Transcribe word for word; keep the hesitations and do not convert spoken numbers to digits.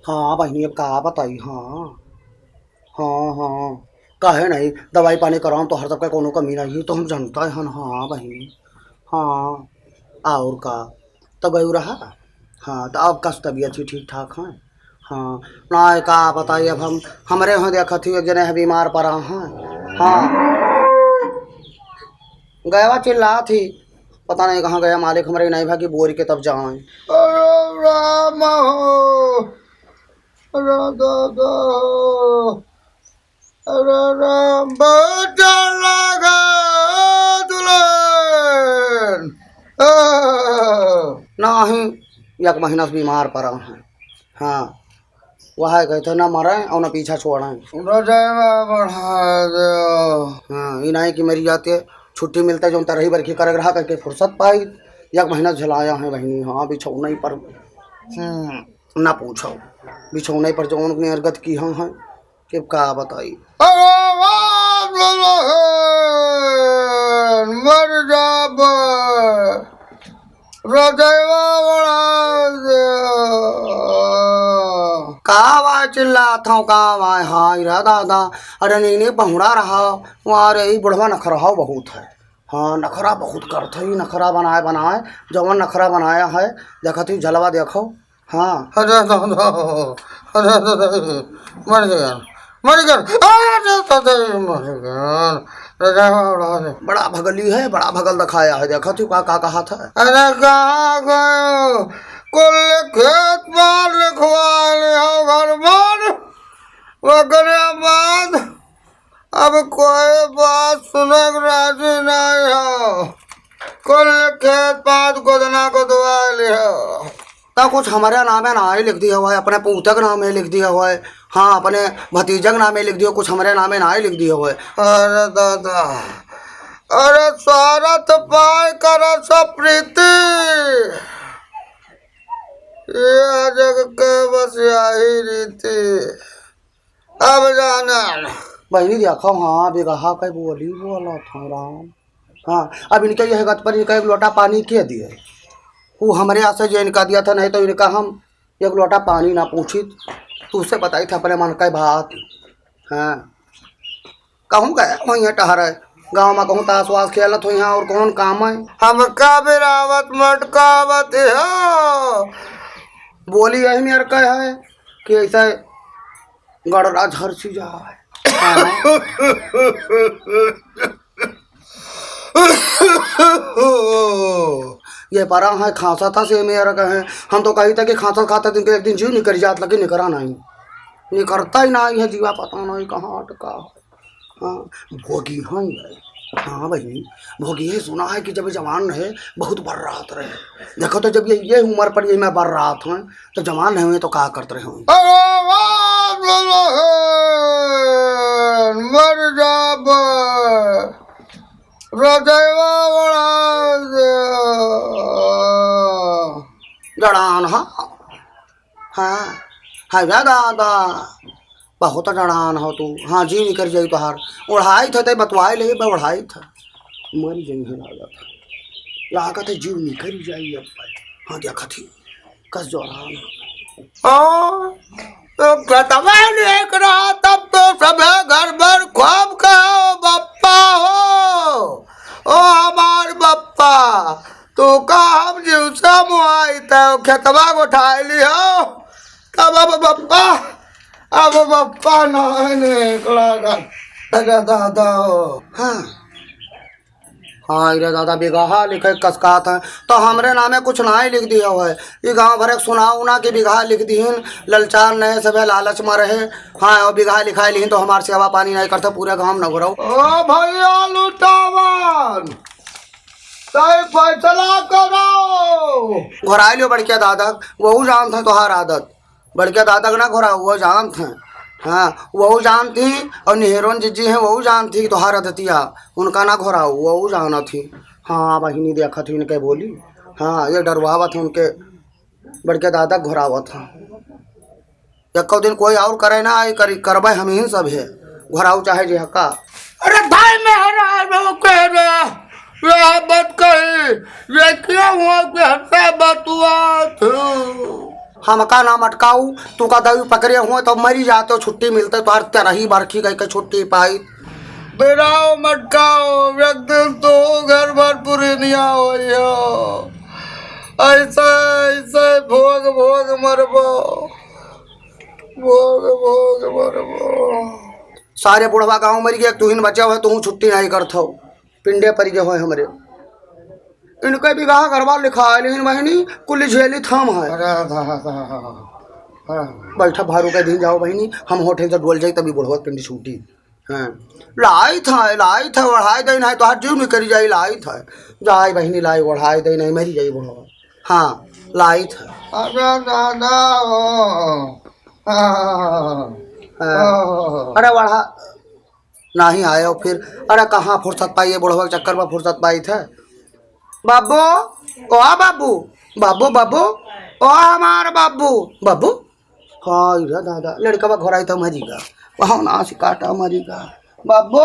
हाँ बहिनी, अब का बताई, हाँ। हाँ, हाँ। काहे नहीं, दवाई पानी कराउन तो हर सबका कउनो कमी नहीं, तो हम जनता हन, हाँ बहिनी। हाँ, और का, तो गयू रहा? हाँ, तो अब कस तबियत ही ठीक ठाक है? हाँ, ना, का बताई, अब हम, हमरे यहाँ देखत ही, एक जने है बीमार परा हैं। हाँ, गयवा चिल्लात ही, पता नहीं कहाँ गया मालिक, हमरे नहीं भा कि बोर के तब जाए। अरे राम हो, अरे दादा हो, अरे राम, बहुत डर लगा दुल्हन। ओ। नाही, एक महीना से बीमार परा हैं। हाँ, वह कहते ना मरे और ना पीछा छोड़े। रजाइवा बढ़ा दो। हाँ, ई नहीं कि मरी जाते, छुट्टी मिलते, जौन तरही बरखी करे रहा, करके फुर्सत पाई। एक महीना झेलाया है बहिनी, हाँ, बिछौना ही पर, हम्म, ना पूछो, बिछौना ही पर जौन अपने अरगत की हम हैं, कि का बताई। अरे वाह, दुल्हन, मर जाबे। रजवा उड़ा दे। का बा चिल्लात हौ, का बा? हाय रे दादा, अरे नीने बहुड़ा रहा, वाह रे, ई बुढ़वा नखरहा बहुत है। हाँ, नखरा बहुत करत है, ई नखरा बनाए बनाए, जवन नखरा बनाया है, देखत ही जलवा देखो। हाँ। अरे दादा, अरे दादा, मर गया, मर गया, अरे दादा, मर गया। रजवा उड़ा दे। बड़ा भगली है, बड़ा भगल दिखाया है, देखत ही का, का कहा था। अरे कहाँ गयो? कुल खेत बार लिखवा लिहो घर बार, ओकरे बाद अब कोई बात सुनक राजी नहीं हो। कुल खेत पात गोदना गोदवा लिहो। तो कुछ हमरे नामे ना ही लिख दिया हुआ है, अपने पूतक नामे लिख दिया हुआ है, हाँ, अपने भतीजक नामे लिख दियो, कुछ हमरे नामे ना ही लिख दिया हुआ है। अरे दादा, अरे स्वार्थ पाए कर सब प्रीति, ये जग के बस यही रीति। अब जाना। बहिनी देखो, हाँ, बिगहा के बोली बोला था राम। हाँ, अब इनके यह गत पर इनका एक लोटा पानी के दिए? वो हमरे यहाँ से जो इनका दिया था, नहीं तो इनका हम एक लोटा पानी ना पूछित। तुझसे बताई था अपने मन का बात। हाँ, कहूँ गए वहीं टहरे, गाँव में कहूँ ताश वाश खेलत हो यहाँ, और कौन काम है? हमका भी रावत मटकावत हो। बोली यही मेर कहे है कि ऐसे गड़राज हर चीज है। हाँ। ये परा है, खांसा था से मेरा कहे। हम तो कही था कि खांसा खाता दिन के एक दिन जीव निकल जात, लेकिन निकरा नहीं, निकरता ही नहीं है जीवा, पता नहीं कहाँ अटका है। हाँ, भोगी हैं ये। हाँ बहिनी, भोगी है, सुना है कि जब जवान रहे, बहुत बर्रात रहे। देखो तो जब ये, ये उम्र पर ये मैं बर्रात हैं, तो जवान रहे हुए तो का करत रहे हुए? अरे वाह, दुल्हन, मर जाबे, रजवा उड़ा दे। जड़ान, हाँ। हाँ, हाय रे दादा, बहुत जड़ान हो तू। हाँ, जीव निकर जाई तोहार। ओढ़ाई था, ते बतवाए ले, बे ओढ़ाई था। मरी जइहैं लागत है। लागत है जीव निकर जाई अब। हाँ, देखत ही, कस जड़ान हो। हाँ, तो खेतवा लेक रहा तब तो सबे घर भर खूब कहो, "बप्पा हो, ओ हमार बप्पा।" तू का हम जीव से मुआई, तै खेतवा गोठाई लिहो। तब अब बप्पा, अब बप्पा नहीं निकला। अरे दादा हो। हाँ। हाँ, रे दादा, बिगहा लिखे कसकात हैं, तो हमरे नामे कुछ ना ही लिख दिया हुआ है। ये गांव भर एक सुनाओ ना कि बिगहा लिख दीहिन, ललचार नहीं, सबे लालच में रहे। हाँ, और बिगहा लिखाई लिहिन तो हमार सेवा पानी नहीं करते, पूरे गांव में न घुराओ। ओ भैया लुटावन, तय फैसला करो। घोराई लियो बड़के दादा, वहू जानत हैं तोहार आदत। बड़के दादा के ना घोराओ, वो जानत हैं। हाँ, वहू जानत ही, और निहेरोन जिज्जी हैं, वहू जानत ही कि तोहार आदतिया, उनका ना घोराओ, वहू जानत ही। हाँ, बहिनी देखत ही इनके बोली। हाँ, ये डरवावत है उनके, बड़के दादा घोरावत हैं। एको दिन कोई और करे ना आई करी, करबे हम ही सब है, घोराऊ चाहे जे हका। अरे भाई मेहरारू के रे, यह बात कही, ये क्यों हुआ कि हमसे बतुआ तू? हमका ना मटकाऊ, तू का दवी पकड़े हुए तो मरी जाते, छुट्टी मिलते तो हर तरही बरखी गई के छुट्टी पाई। बिनाव मटकाओ, एक दिन तो घर भर पुरनिया होई हो। ऐसे, ऐसे भोग, भोग मरबो, भोग, भोग मरबो। सारे बुढ़वा गाँव मरी गए, तू ही न बचा हुआ, तू छुट्टी नहीं करत हो। पिंडे परि गए होए हमरे। इनके बिगहा घरवा लिखा है, लेकिन बहिनी कुल झेली थाम है। अरे दा, दा, हाँ। बैठा भारू के दिन जाओ बहिनी, हम होटल से डोल जाई तभी बुढ़वा पिंडी छूटी। हाँ। लाइत है, लाइत है, ओढ़ाई दे नहीं तो हाथ जीव निकल जाई, लाइत है। जाई बहिनी लाई, ओढ़ाई दे नहीं, मरी जाई बुढ़वा। हाँ, लाइत है। अरे दादा, ओ, आ, हाँ। ओ। अरे ओढ़ा, नाही आयो फिर। अरे कहाँ फुर्सत पाई, ये बुढ़वा के चक्कर में फुर्सत पाई थे। बाबू, ओ बाबू, बाबू, बाबू, ओ हमार बाबू, बाबू। हाँ, रे दादा, लड़का बा घोराई तो मरी गा। वहाँ ना से काटा मरी गा। बाबू,